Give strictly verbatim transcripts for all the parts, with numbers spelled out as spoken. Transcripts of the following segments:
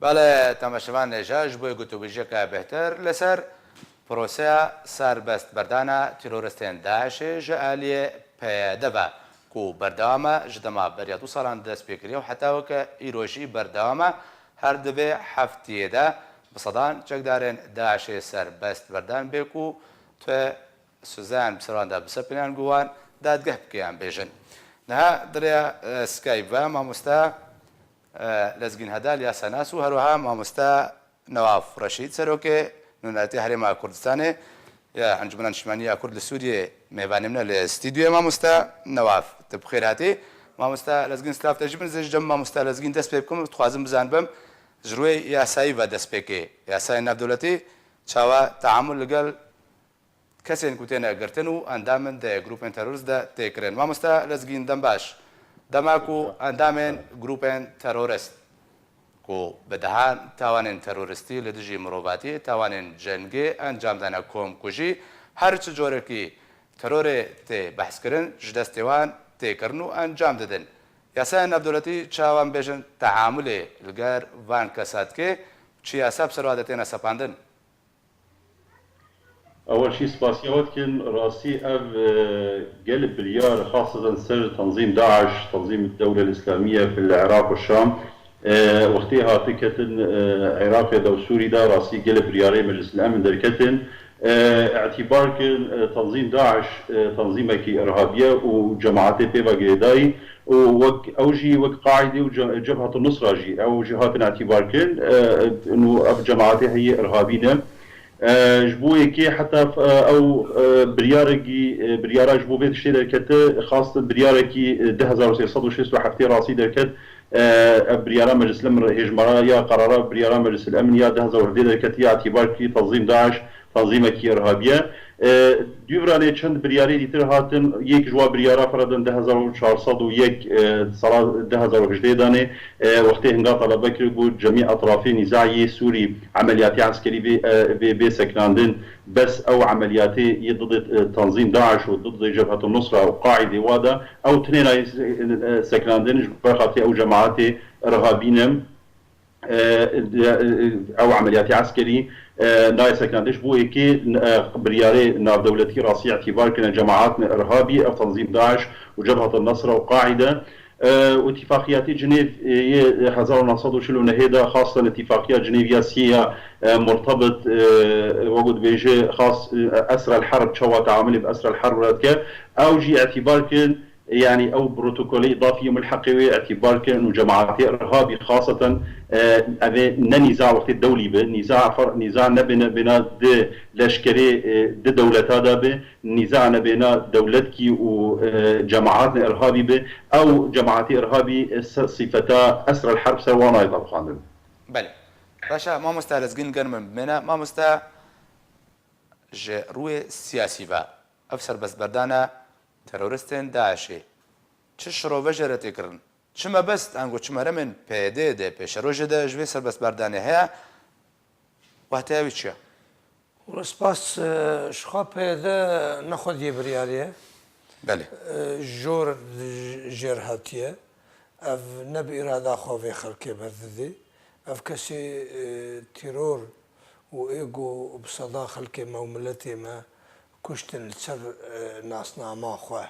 Belê, temaşevan nêja ji bo gotûbêjiyeke bêhtir li ser proseya serbestberdana teroristên DAIŞê ji aliyê P Y D ve ku berdewam e, ji dema beriya du salan dest pê kiriye û heta weke îro jî berdewam e, her di vê heftiyê de bi sedan çekdarên DAIŞê serbest berdan bê ku tu Suzan bi ser wan de bisepînin, gu wan dadgeh bike yan bêjin. Niha di rêya, e, Skype ve mamoste, e, Lezgîn Hedal, yasanas û her wiha mamoste Newaf Reşîd, serokê Nûnertî Herêma Kurdistanê ya Encûmena Niştimanî ya Kurd li Sûriyê, mêvanê min e li stûdyoyê. Mamoste Newaf, tu bi xêr hatî. Mamoste Lezgîn, silav te jî bin, ez ê ji cem mamoste Lezgîn dest pê bikim û dixwazim bizanibim, ji rûyê yasayî ve destpêkê, yasayên navdewletî çawa teamul li gel kesên ku têne girtin û endamên di grûpên terorist de tê kirin. Mamoste Lezgîn, dem baş. Dema ku endamên grûpên terorist ku bi dehan tawanên teroristî li dijî mirovatiyê, tawanên cengê encam dane, komkujî, her çi corekî terorê tê behs kirin, ji destê wan tê kirin û encam didin. Yasaya navdewletî çawa em bêjin teamulê li gel van kesa dike, çi yasa bi ser wan de têne sepandin? Ewel jî spasiya we dikin. Rastî ev, e, gelek biryar, xaseten ser Tenzîm DAIŞ, Tenzîm Dewle Îslamiye fil Iraq û Şam, e, wextê hate ketin, e, Iraqê de û Sûrî de, rastî gelek biryarê Meclis el Emn derketin. E, îtîbar kin, e, Tenzîm DAIŞ, e, tenzîmekî irhabî ye û cemaetê pê ve girêdayî û wek ew jî wek Qaîdê û Ce-, Cebhet el Nusra jî ew jî hatin îtîbar kin, e, û ev cemaetê heyî irhabî ne. E, ji bo yekê heta f-, e, ew, e, biryarekî, e, biryara ji bo vê tiştê derkete, xast biryarekî, e, du hezar û sê sed û şêst û heftê rastî derket, e, ev biryara Meclis el Emn, hêjmara ya qerara biryara Meclis el Emn ya du hezar û hejdê derketiye, îtîbar kiriye tenzîm DAIŞ tenzîmekî irhabî ye. E, dûvranê çend biryarê dîtir hatin, yek ji wa biryara feradan du hezar û çar sed û yek, e, sala du hezar û hejdê danê, e, wextê hinga telebe kir ku cemî etrafê nîzayê Sûrî emeliyatê eskerî bê, e, bê, bê sekinandin, bes ew emeliyatê yê didê, e, tenzîm DAIŞ û didê Cebhet el Nusra û Qaîdê wa de, ew tinê nayê, e, e, sekinandin ji ber xatirê ew cemaetê irhabî ne. E, e, ew emeliyatê eskerî, e, nayê sekinandin. Ji bo yekê, e, biryarê navdewletî rastî îtîbar kirine cemaetên irhabî, ev tenzîm DAIŞ û Cebhet el Nusra û Qaîde. E, û Îtîfaqiyatê Cinêv, e, yê hezar û neh sed û çil û nehê de, xaseten Îtîfaqiya Cinêv ya sê ya, e, murtebit, e, wek dibêje, xas, e, esr el herb, çawa teamulê bi esr el herb re dike, ew jî îtîbar kirin, yanî ew protokolê îdafî yê mulheqê wê îtîbar kirin û cemaetê irhabî xaseten, e, ev ê ne nîza wextê dewlî bi, nîza fer-, nîza nebêne bêna di leşkerê, e, di dewleta de bi, nîza nebêna dewletkî û, e, cemaetên irhabî bi, ew cemaetê irhabî, e, se-, sîfeta esr el herb ser wan nayê dabixandin. Belê. Baş e, mamoste Lezgîn, ger min bimêne. Mamoste, ji rûyê siyasî ve, ev serbestberdana teroristên DAIŞê çi şirove jê re tê kirin? Çi mebest, ango çi meremên P Y D de pêşerojê de ji vê serbestberdanê heye? Wehtiya wî çi ye? Wela spas, e, ji xwe P Y D ne xwediyê biryarê ye. Belê. E, jor j-, jêr hatiye. Ev ne bi îrada xwe vê xelkê berdidê. Ev kesê, e, teror û ê ku bi seda xelkê me û miletê me kuştin li ser, e, nasnama xwe,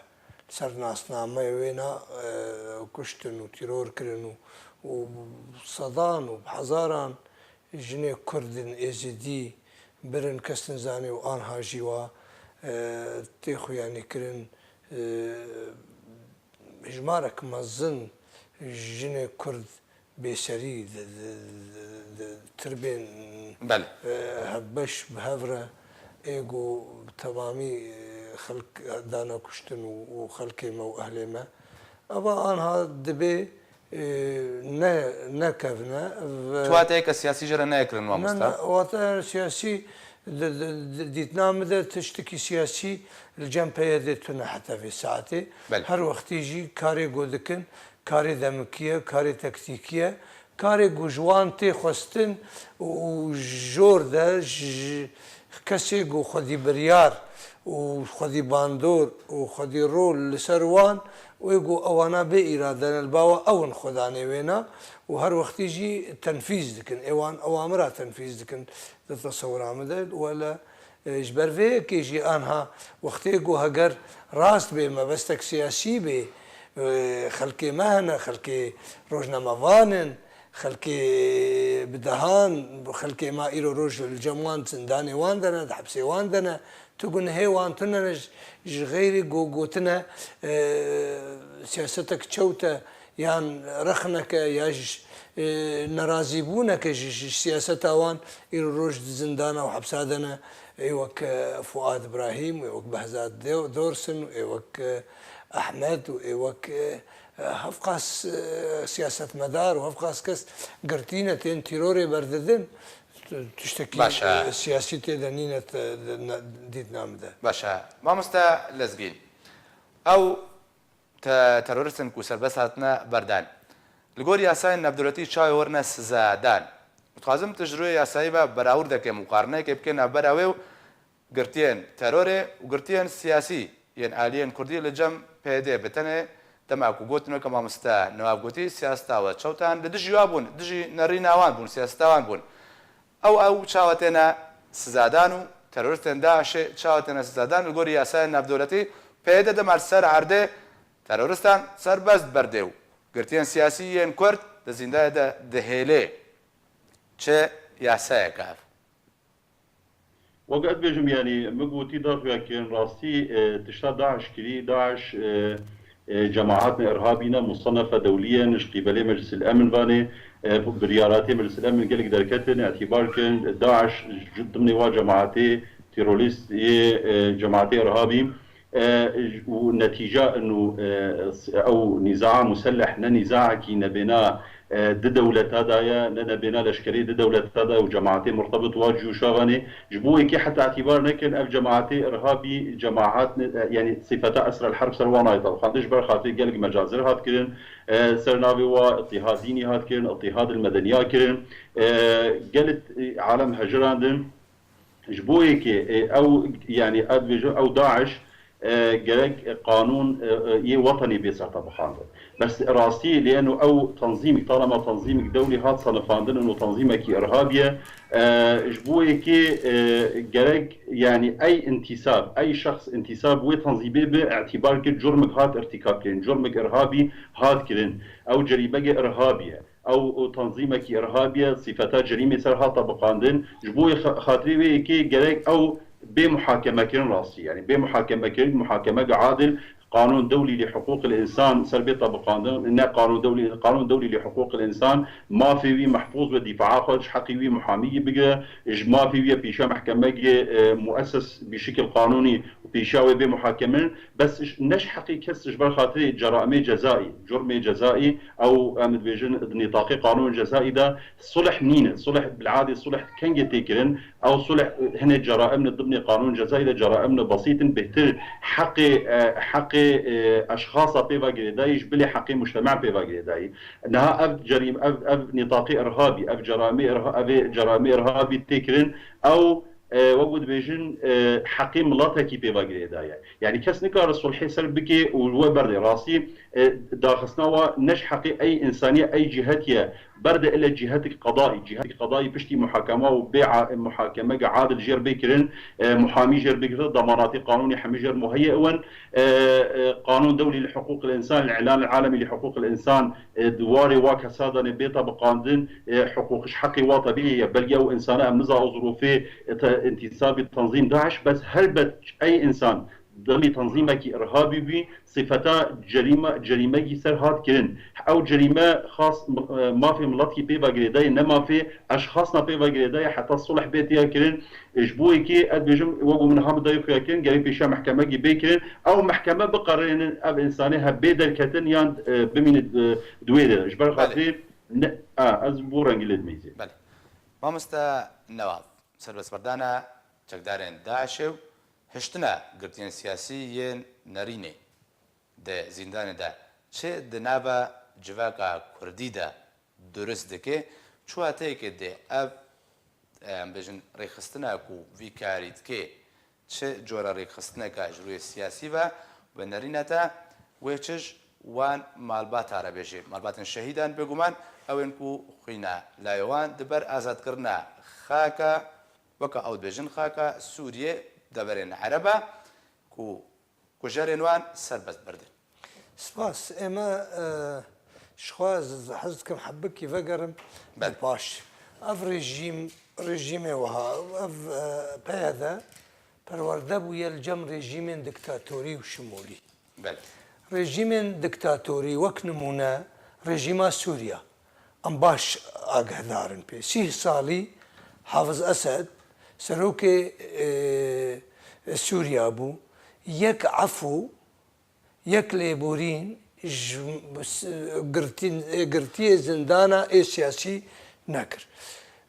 li ser nasnameyê wêna, e, kuştin û teror kirin û, û sedan û bi hezaran jinê Kurd in Êzidî birin, kes nizane û anha jî wa, e, tê xuyanî kirin, e, hejmarek mezin jinê Kurd bêserî di, di, di, di tirbên, Belê. e, hevbeş bi hev re ê ku bi temamî, e, xelk dane kuştin û, û xelkê me û ehlê me. Eva anha dibê, e, ne, nekevne. Ve Tu wateyeke siyasî jê re neyê kirin, ne, mamoste? Ne, wateya siyasî di, di, di dîtina min de tiştekî siyasî li cem P Y D tune heta vê saetê. Belê. Her wextî jî karê ku dikin, karê demikî ye, karê tektîkî ye. Karê ku ji wan tê xwestin û jor de ji kesê ku xwedî biryar û xwedî bandor û xwedî rol li ser wan Wê ku ewana bê îrade ne, li bawa ew in xwedanê wêna û her wextî jî tenfîz dikin. Ê wan ewamira tenfîz dikin di tesewira min de. Wele, e, ji ber vê yekê jî anha wextê ku heger rast bê, mebestek siyasî bê, e, xelkê me hene, xelkê rojnamevan in, xelkê bi dehan, xelkê me îro roj li cem wan, zindanê wan de ne, di hepsê wan de ne. Tu gunehê wan tune ne ji, ji xeyrî go-, gotine, e, siyasetek çewt e, yan rexneke, ya ji, e, nerazîbûneke ji, ji siyaseta wan îro roj di zindana û hepsa de ne. Ê wek, e, Fuad Ibrahîm, ê wek Behzad Deo-, Dorsin, ê wek, e, Ehmed û ê wek, e, e, hevqas, e, siyasetmedar û hevqas kes girtîne, tên tîrorê berdidin. Tiştekî, Baş e. e, siyasî tê de nîne te-, de-, ne-, dîtina min de. Baş e. Mamoste Lezgîn, ew te-, terorîst in ku serbest hatine berdan, li gor yasayên navdewletî çawa werine sizedan? Dixwazim tu ji rûyê yasayî ve berawurdeke, muqarineyekê bike navbera wê û girtiyên terorê û girtiyên siyasî yên aliyên kurdî li cem P Y D bi tenê dema ku gotin weke mamoste Newaf gotî, siyaseta we çewtan li dijî wa bûn, dijî nerîna wan bûn, siyaseta wan bûn. Ew, ew çawa têne sizadan û teroristên DAIŞê çawa têne sizadan li gorî yasayên navdewletî? P Y D dema li ser erdê teroristan serbest berdê û girtiyên siyasî yên Kurd di zîndanê de dihêlê. Çi yasayek e ev? Wek ez dibêjim, yanî min gotî, dar xuya kirin, rastî, e, tişta DAIŞ kirî, DAIŞ, e, e, cemaatine irhabî ne, musennefe dewlî ye, ji qîbelê Meclisil Emn vanê, e, biryaratê Meclisil Emn gelek derketin, îtîbar kirin, DAIŞ ji dimnê wa cemaatê terorîst yê, e, cemaatê irhabî. E, û netîca ino, e, ew nîzaa muselleh ne nîzaekî nebêna, e, di dewleta de ye, ne nebêna leşkerî di dewleta de ye û cemaetê murtebit wa cûşa vanê. Ji bo yekê heta îtîbar nekin, ev cemaetê irhabî cemaet ne, e, yanî sifeta esrel herb ser wan nayê tabxandin, ji ber xatirê gelek mecazir hat kirin, e, ser navê wa îtîhad dînî hat kirin, îtîhad il medeniya kirin, e, gelek, e, alem hecirandin. Ji bo yekê, e, ew, yanî, ez dibêjim, ew DAIŞ, e, gerek, e, qanûn, e, e, yê wetenî bê ser te bixandin. Bes rastî, lê eno ew tanzîmik, talema tanzîmik dewlî hat senifandin, eno tanzîmekî irhabî ye. E, ji bo yekê, e, gerek, yanî, ey întîsab, ey şexs întîsab wê tanzîmê bi îtîbar kir, curmik hat irtîkab kirin, curmik irhabî hat kirin. Ew cerîmeke irhabî ye. Ew, ew tanzîmekî irhabî ye, sifeta cerîmê ser hate biqandin. Ji bo xa-, xatirê wê yekê gerek ew bê muhakeme kirin rastî. Yanî bê muhakeme kirin, muhakemeke adil, qanûn dewlî lê hiqûqil însan ser bê te biqandin. Ne qanûn dewlî, qanûn dewlî lê hiqûqil însan mafê wî mehfûz be, dîfaa xwe ji heqî wî muhamiyî bigire. Ji mafê wî ye pêşiya mehkemegê, e, mueses bi şikil qanûnî û pêşiya wê bê muhakeme. Bes j-, ne ji heqî kes ji ber xatirê ceraimê cezayî, curmê cezayî, ew em dibêjin di nîtaqê qanûn cezayî de sulh nîne. Sulh, bil'adê sulh kengê tê kirin? Ew sulh, hinek ceraim li dimnê qanûn cezayî de ceraim li besît in, bêhtir heqê, e, heqê, e, eşxasa pê ve girêdayî ji bilê heqê mujtema pê ve girêdayî. Niha ev cerîm-, ev, ev nîtaqê irhabî, ev ceraimê irha-, ev ê ceraimê irhabî tê kirin, ew e, wek ku dibêjin, e, heqê miletekî pê ve girêdaye. Yanî kes nikare sulhê ser bike û we berde. Rastî, e, daxistina we ne ji heqê ey însanî ye, ey cîhetî ye. Berde ile cîhetik qedayî. Cîhetik qedayî piştî muhakeme û bê a-, muhakemeke adil jêr bê kirin, e, muhamî jêr bê girtin, demanatê qanûnî hemî jêr muheyye win. E, e, qanûn dewlî li hiqûqil însan, li îlan alemî li hiqûqil însan, e, di warê wa kesa de ne bê te biqandin, e, hiqûq ji heqê wa tebîî ye. Belkî ew însana em niza ew zirûfê, e, te, întîsabî tenzîm DAIŞ, bes helbet ey însan demî tenzîmekî irhabî bî, sifeta cerîme, cerîmekî ser hat kirin. Ew cerîme xas, e, mafê miletkî pê ve girêdayî, ne mafê eşxasna pê ve girêdayî, heta sulh bê tiya kirin. Ji bo yekê ez dibêjim, wek ku min niha min dayî xuya kirin, gerek pêşiya mehkemekî bê kirin. Ew mehkeme biqerînin ev însanê hebe derketin yan, e, bimîne, e, di wê de. Ji ber Belê. Xatirê ne, a, ez bo rengî lê dimeyzê. Belê. Mamoste Newaf, serbestberdana çekdarên DAIŞê û hiştina girtiyên siyasî yên nerînê di zîndanê de çi di nava civaka kurdî de durist dike, çi wateyekê dê ev, em bêjin, rêxistina ku vî karî dike, çi cora rêxistineke ji rûyê siyasî ve bi nerîne te, wê çi ji wan malbata re bêjê, malbatên şehîdan bêguman ew ên ku xwîna layê wan di ber azadkirina xaka, weke ew dibêjin, xaka Sûriyê, deverên Ereba ku kujerên wan serbest berdin. Spas. Ême, e, ji xwe ez hez dikim hebikî vegerim Belê. Li paş. Ev rejîm, rejîmê wiha, ev, e, P Y D perwerde bûye li cem rejîmên diktatorî û şimolî. Belê. Rejîmên diktatorî wek nimûne rejîma Sûriya. Em baş agahdarin pê. Sîh salî Hafiz Esed, serokê, e, Sûriya bû. Yek efû, yek lêborîn ji s-, girtin-, girtiyê zindana ê siyasî nekir.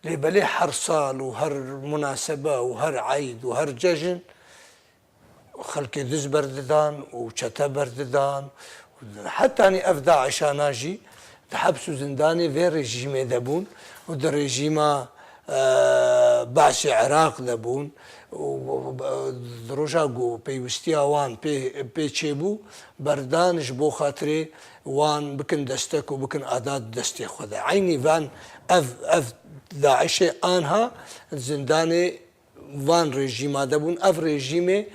Lê belê her sal û her munasebe û her eyd û her cejn xelkê diz berdidan û çete berdidan. Hetanî ev DAIŞana jî di heps û zindanê vê rejîmê de bûn û di rejîma, e, Be'sê Iraq de bûn û di roja ku pêwistiya wan pê, pê çêbû, berdan ji bo xatirê wan bikin destek û bikin adat destê xwe de. Eynî van ev, ev DAIŞê anha zindanê van rejîma de bûn. Ev rejîmê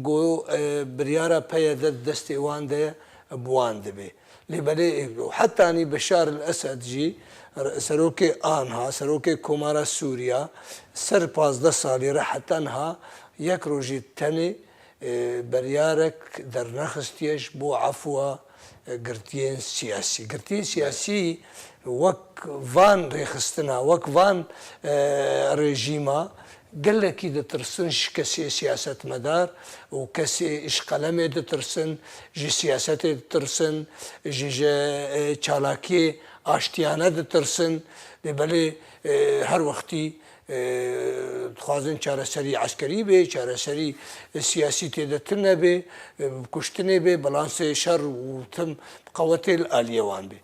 ku, e, biryara P Y D di destê wan de bi wan dibe. Lê belê, e, hetanî Beşar el Esed jî, serokê anha, serokê Komara Sûriya, ser pazdeh salî re heta niha yek rojî tenê, e, biryarek dernexistiye ji bo efwa, e, girtiyên siyasî. Girtiyên siyasî wek van rêxistina, wek van, e, rejîma gelekî ditirsin ji kesê siyasetmedar û kesê ji qelemê ditirsin, ji siyasetê ditirsin, ji, ji, e, çalakiyê aştiyane ditirsin. Lê belê, e, her wextî, e, dixwazin çareserî eskerî bê, çareserî siyasî tê de tune bê, e, kuştinê bê, belansê şer û tim qewetê li aliyê wan bê.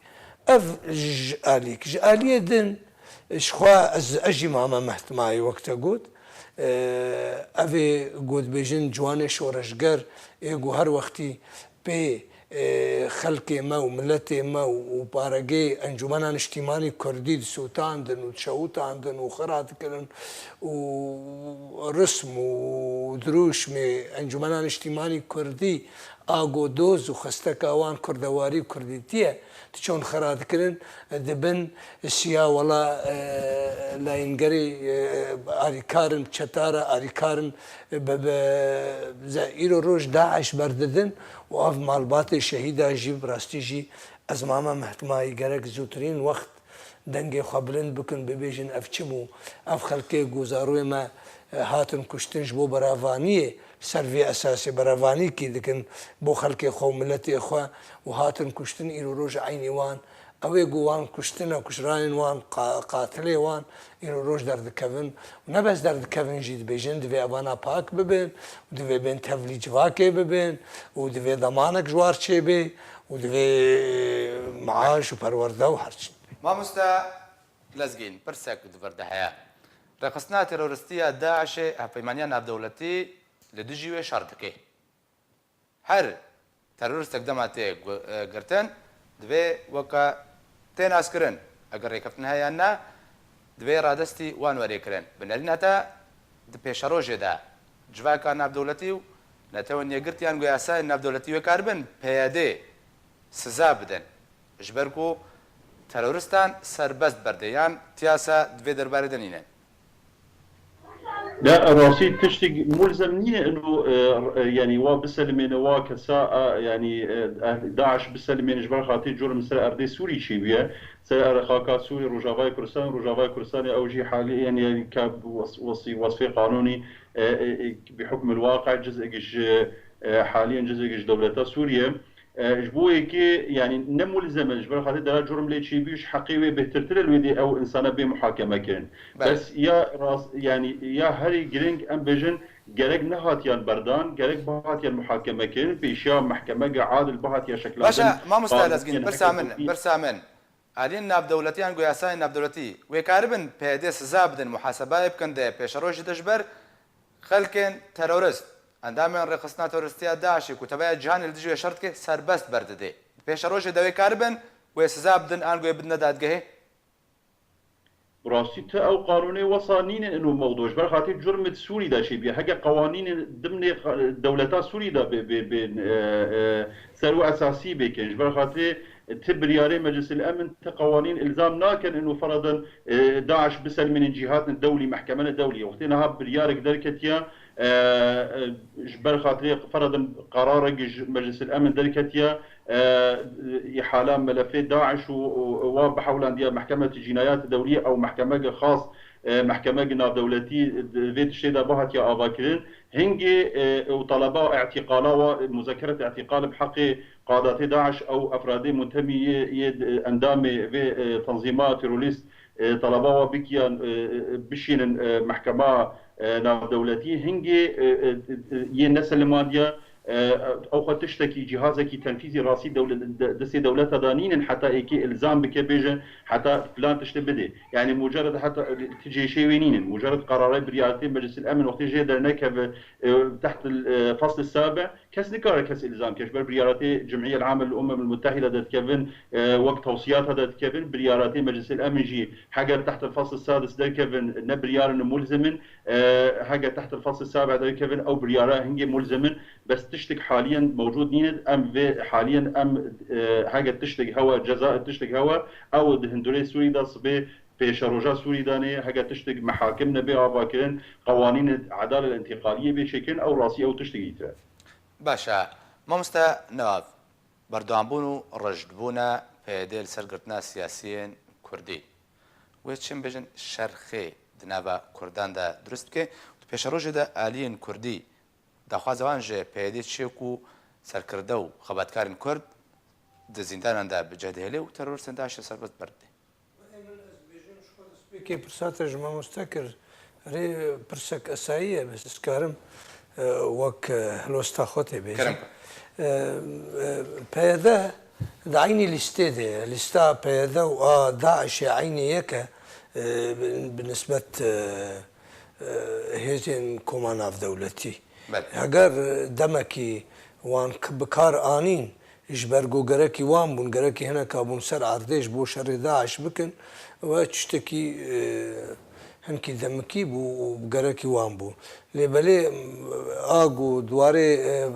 Ev ji alîk. Ji aliyê din, ji xwe ez, ez jî mame Mehtmayî wek te got. E, ev ê ku dibêjin ciwanê şoreşger ê ku her wextî pê, e, xelkê me û miletê me û, û paregê Encûmena Niştîmanî Kurdî disûtandin û dişewitandin û xira dikirin û rism û dirûşmê Encûmena Niştîmanî Kurdî a ku doz û xesteka wan kurdewarî û kurdîtî ye, di çon xira dikirin, dibin siya wela, e, layîngerê, e, arîkar in, çeta re arîkar in, e, be, be, ze-, îro roj DAIŞ berdidin û ev malbatê şehîda jî bi rastî jî ez mame Mehtmayî gerek zûtirîn wext dengê xwe bilind bikin, bibêjin ev çi bû? Ev xelkê ku zarokê me, e, hatin kuştin ji bo beravaniyê, ser vê esasê beravanîkî dikin bo xelkê xwe û miletê xwe û hatin kuştin, îro roj eynî wan, ew ê ku wan kuştine, kuşrayên wan, qa-, qatilê wan îro roj derdikevin û ne bes derdikevin jî dibêjin, divê evana pak bibin û divê bên tevlî civakê bibin û divê demanek ji war çêbê û divê maaş û perwerde û her çi. Mamoste Lezgîn, pirsek di vir de heye. Rêxistina teroristî ya DAIŞê hevpeymaniya navdewletî li dijî wê şer dike. Her terorîstek dema tê gu-, e, girtin, divê weke tê naskirin, eger rêkeftin heye yan na, divê radestî wan were kirin. Bi nerîna te di pêşerojê de civaka navdewletî û Netewên Yekgirtî yan ku yasayên navdewletî wê karibin P Y D siza bidin, ji ber ku terorîstan serbest berdê yan tiyasa di vê derbarê de nîne. De rastî tiştek mulzem nîne ino, e, e, yanî wa biselimêne wa kesa, a, yanî, e, eh, DAIŞ biselimêne ji ber xatê curim ser erdê Sûrî çêbûye. Ser er-, xaka Sûrî, Rojavayê Kurdistan, Rojavayê Kurdistanê ew jî halî, yanî, yanî ka wes-, wesî-, wesfê qanûnî, e, e, e, bi hukmil waqi cizek ji, e, halî cizek ji dewleta Sûrî ye. E, ji bo yekê, yanî ne mulzem e, ji ber xatê dera curim lê çêbû, ji heqê wê bêhtirtir e li wê dê ew insana bê muhakeme kirin. Belê. Bes ya rast, yanî ya herî giring em bêjin, gerek nehatiyan berdan, gerek bihatiyan muhakeme kirin, pêşiya mehkemeke adil bihatiya şekilandin. Başe, mamoste Lezgîn, pirsa min, pirsa min. Aliyên navdewletî yan ku yasayên navdewletî wê karibin P Y D siza bidin, muhasebayê bikin, di pêşerojê de ji ber xelkên terorist, endamên rêxistina teroristî ya DAIŞê ku teveya cîhanê li dijî wê şer dike, serbest berdidê. Di Pêşerojê de wê karibin wê siza bidin an wê bidine dadgehê? Bi rastî ti ew qanûnê wesa nînin ino mewdu. Ji ber xatir curmê di Sûrî de çêbûye. Heke qewanînên dimnê dewleta Sûrî de bê, bê, bê, e, e, ser û esasî bêkin. Ji ber xatirê ti biryarê Meclisil Emn ti qewanîn îlzam nakin ino feradan, e, DAIŞ biselmênin cîhatên dewlî, mehkemene dewlî. Wextê niha biryarek derketiye, e, e, ji ber xatirê feradan qerarek ji Meclisil Emn derketiye, e, îhala melefê DAIŞ û, û wa bihewlandiya Mehkemeti Cînayatê Dewlî ew mehkemeke xas, e, mehkemeke navdewletî di vê tiştê de bihatiye avakirin. Hingê, e, û taleba îtîqala wa, muzekeret îtîqal bi heqê qadatê DAIŞ ew efradê muntemî yê, yê, e, endamê vê, e, tenzîma terorîst, e, taleba wa bikiyan, e, e, bişînin, e, mehkema, e, navdewletî. Hingê, e, e, e, yê neselimandiye, e, ew xwe tiştekî, cîhazekî tenfîzî rastî dewle-, de-, destê dewleta de nînin heta êkê îlzam bike bêje heta filan tiştê bidê. Yanî mucerred heta ti cêşê wê nînin. Mucerred qerarê biryartê Meclisil Emn wextê jê dernekeve, e, teht, e, fasl sabi, kes nikare kes îlzam ke. Ji ber biryaratê Cimiyel Ame li Umem Mutehîde de dikevin, e, wek tewsiyata de dikevin, biryaratê Meclisil Emn jî heger teht fasl sadis derkevin ne biryarin mulzim in, e, heger teht fasl sabi derkevin ew biryara hingê mulzim in. Bes tiştik haliyen mewcud nîne, em vê haliyen em, e, heger tiştik hewa, ceza tiştik hewa, ew di hindurê Sûrî de sibê pêşeroja Sûrî danê, heger tiştik mehakim nebê avakirin, qewanînê edalê întîqaliyê bê çêkirin, ew rastî ew tiştik ître. Baş e. Mamoste Newav, berdewambûn û rijdbûna P Y D li ser girtina siyasiyên Kurdî. Wê çi em bêjin şerxê di nava Kurdan de dirust bike. Di pêşerojê de aliyên Kurdî daxwaza wan ji P Y D çi ye ku serkirde û xebatkarên Kurd di zîndanan de bi cih dihêle û teroristên DAIŞê serbest berdê. Pêkê pirsa te ji mamoste kir. Rê pirsek esayî ye, bes ez karim, e, wek, e, helwesta xwe tê bêjim. Kerem. E, e, P Y D di eynî lîstê de ye. Lîsta P Y D û a DAIŞê eynî yek e, e, bi, bi nisbet, e, e, hêzên koma navdewletî. Belê. Heger demekî wan k-, bi kar anîn, ji ber ku gerekî wan bûn, gerekî hineka bûn ser erdê ji bo şerê DAIŞ bikin, we tiştekî, e, hinkî demikî bû û gerekî wan bû. Lê belê, a ku di warê, e,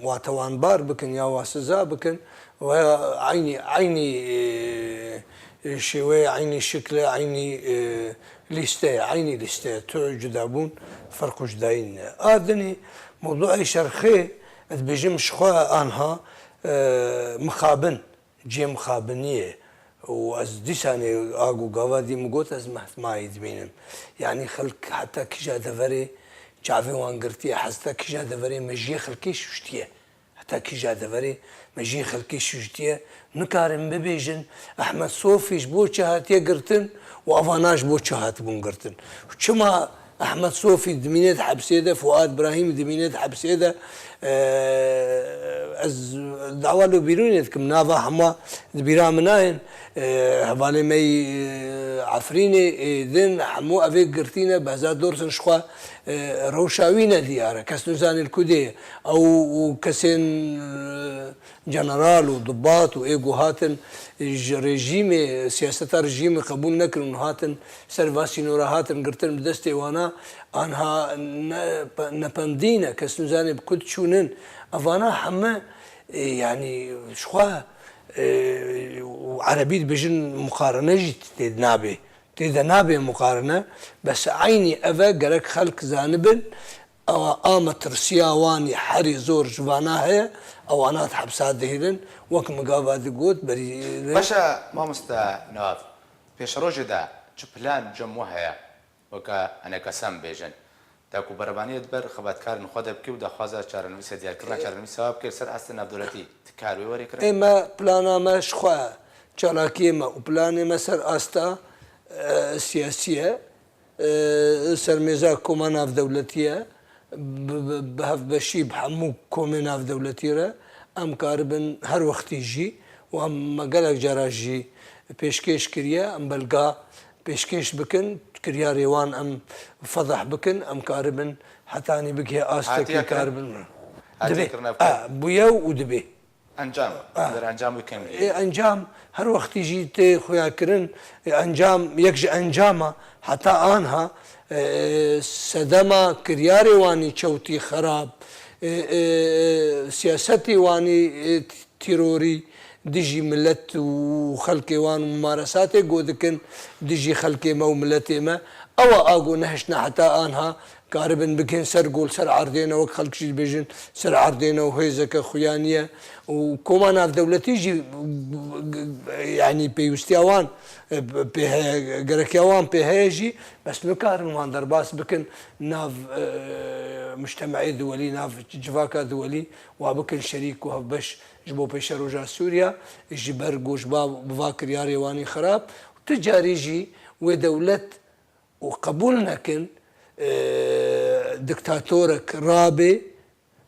wa tewanbar bikin ya wa siza bikin, we eynî, eynî, e, şêweyê, eynî şikle, eynî, e, lîste ye, eynî lîste ye. Tu cudabûn, ferq û cudayî nîne. A dinî, mewduê şerxê, ez dibêjim ji xwe anha, e, mixabin, cihê mixabiniyê. Û ez dîsanê a ku gava dî min got, ez mehmayî dibînim. Yanî xelk heta kîja deverê çavê wan girtiye, heta kîja deverê mejiyê xelkê şuştiye. Heta kîja deverê mejiyê xelkê şuştiye. Nikarin bibêjin, Ehmed Sofî ji bo çi hatiye girtin û evana ji bo çi hatibûn girtin. Çima Ehmed Sofî dimîne di hepsê de, Fuad Birahîmî dimîne di hepsê de, e, ez dawa lêbîrûnê dikim, nava hema di bîra min nayên, e, hevalê me yî, e, Efrînê, ê din, hemû evê girtîne, behsa dorsin ji xwe, e, rewşa wî ne diyar e. Kes nizanî li ku dê ye. Ew û kesên, e, general û dibat û ê ku hatin ji rejîmê, siyaseta rejîmê qebûl nekirin û hatin ser va sînora hatin girtin bi destê wana, anha ne, nependî ne, kes nizanê bi ku diçûnin. Evana heme, e, yanî ji xwe, e, û erebî dibêjin muqarene jî tê de nabê. Tê de nabê muqarene, bes eynî ev e, gerek xelk zanibin, ewa a metirsiya wan yê herî zor ji vana heye, ewana di hepsa dihêlin, wek min gava digot, berî. Baş e, mamoste Newav, pêşerojê de çi plan cem we heye, weke enekesem bêjin, da ku berevaniyê di ber xebatkarên xwe de bike û daxwaza çarenivîsê diyarkirina çarenivîsa wa bike li ser astê navdewletî, ti kar wê werê kirin? Ê me, plana me ji xwe, çalakiyê me û planê me ser asta, e, siyasî ye. E, ser mêza koma navdewletî ye. Bi, bi, bi hevbeşî bi hemû komê navdewletî re em karibin her wextî jî û em me gelek cara jî pêşkêş kiriye, em belga pêşkêş bikin, kiryarê wan em fedeh bikin, em karibin hetanî bigihê astekî karibin. Hatiye kirine? Hatiye kirine? Dibê. A, bûye û dibê. Encam, Ah. derencam wî kêm Ê encam her wextî jî tê xuyakirin, ê encam yek ji encama heta anha e, sedema kiryarê wanî çewtî xerab, e, e, siyasetê wanî e, tîrorî dijî milet û xelkê wan û mumaresatê go dikin dijî xelkê me û miletê me. Ew a go nehiştine heta anha karibin bigihên ser gol, ser erdê ne, wek xelk jî dibêjin, ser erdê ne û hêzeke xuya niye. Û koma navdewletî jî, yanî pêwîstiya wan, e, pê heye, gerekiya wan pê heye jî, bes nikarin wan derbas bikin nav, e, mujtemeê duwelî, nav civaka duwelî, wa bikin şerîk û hevbeş ji bo pêşeroja Sûriya, ji ber ku ji ba, bi va kiryarê wanî xirab. Tu carî jî wê dewlet û qebûl nekin, e, diktatorek rabê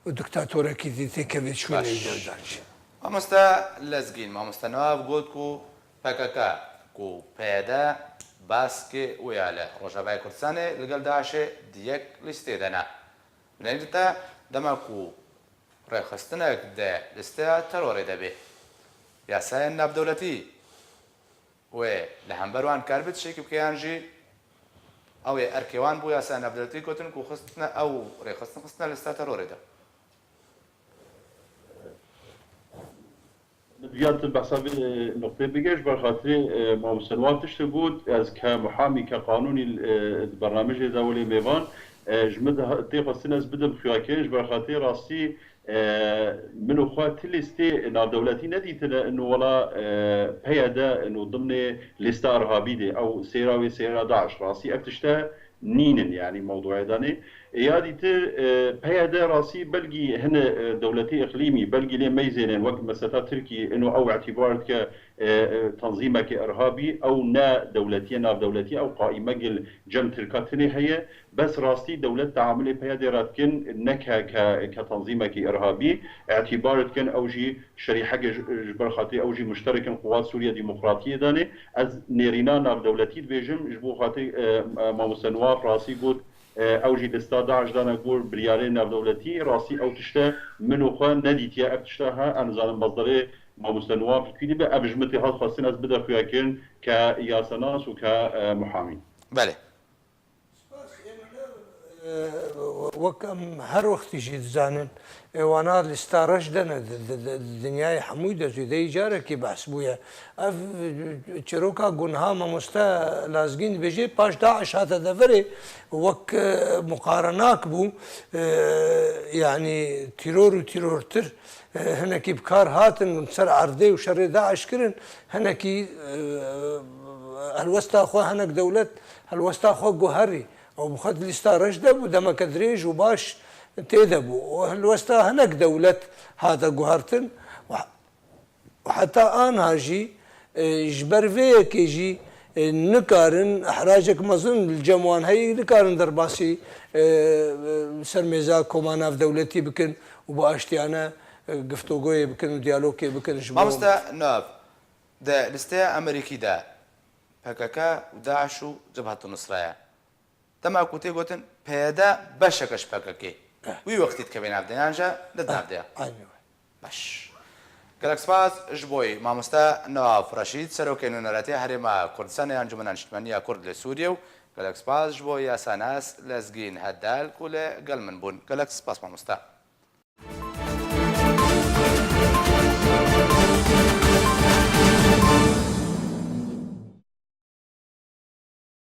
û diktatorekî dî têkevê şûnê wî devdan jî. Mamoste Lezgîn, Mamoste Newaf got ku P K K ku P Y D baskê wê ya li Rojavayê Kurdistanê li gel DAIŞê di yek lîstê de ne. Bi neyv te dema ku rêxistinek di lîsteya terorê de bê, yasayên navdewletî wê li hember wan kar bê tiştekî bike yan jî ew ê erkê wan bû yasaya navdewletî gotin ku xistine ew rêxistin xistine lista terorê de. Min diya tu behsa vê nuqtê bike, ji ber xatirê, e, mamoste Newaf tiştê got, ez ke muhamî, ke qanûnî, e, di bernamejê de welê mêvan, e, ji min tê xwestin ez bidim xuyakirin, ji ber xatirê rastî, E, min û xwe ti lîstê navdewletî nedîtine, ino wela, e, P Y D ino dimnê lîsta irhabî de, ew sêra wê sêra DAIŞ. Rastî ev tişte nînin, yanî mewdûyê de nê. E, ya dîtir, e, P Y D rastî belgî hine, e, dewletê îqlîmî, belgî lê meyzênên wek mesela Tirkî, ino ew îtîbar dike, e, e, tanzîmekê irhabî, ew ne dewletî ye, navdewletî ye, ew qaîme gil cem Tirka tinê heye. Bes rastî dewlet teamulê peye dê re dikin, ne ke, ke, ke tanzîmekî irhabî îtîbar dikin, ew jî şerîheke ji, ji ber xatirî ew jî muşterekin Quwat Sûriye Demokratiyê de ne. Ez nêrîna navdewletî dibêjim, ji bo xatirî, e, e, mamoste Newaf rastî got, e, ew jî lista DAIŞ dane gor biryarê navdewletî, rastî ew tişte min û xwe nedîtiye, ev tişte ha, em nizanin masderê mamoste Newaf li kû dibe, ev ji min tê hat xwestin ez bide xuyakirin ke yasenas û ke, e, muhamî. Belê. Spas, ê mele, e, wek em her wextî jî dizanin, ê wana lîsta reş de ne, di, di, di, di dinyayê hemûyî de zû dey carekî behs bûye. Ev, e, çîroka ku niha mamoste Lazgîn dibêje, paş DAIŞ hate deverê, wek, e, muqarenak bû, e, yanî tîror û tîrortir, e, hinekî bi kar hatin, ser erdê û şerê DAIŞ kirin, hinekî, e, helwesta xwe hinek dewlet helwesta xwe guherî. Ew bi xwe di lîsta reş de bû, demeke dirêj û baş tê de bû. Û helwesta hinek dewlet hate guhertin. Û he-, û heta anha jî, e, ji ber vê yekê jî, e, nikarin, ihracek mezin li cem wan heye, nikarin derbasî, e, e, ser mêza koma navdewletî bikin û bi aştiyane, e, giftogoyê bikin û diyalogê bikin ji bo Mamoste Nav, di listeya Amerîkî de P K K û DAIŞ û Cebhet Nusre ye. Dema ku tê gotin P Y D beşek e ji P K K, wî wextî dikeve nav de yan jî ne di nav de ye? Eynî wê. Baş. Gelek spas ji bo wî. Mamoste Newaf Reşîd, Serokê Nûneratiya Herêma Kurdistanê ya Encûmena Niştimanî ya Kurd li Sûriyê û gelek spas ji bo yasanas Lezgîn Hedal ku li gel min bûn. Gelek spas mamoste.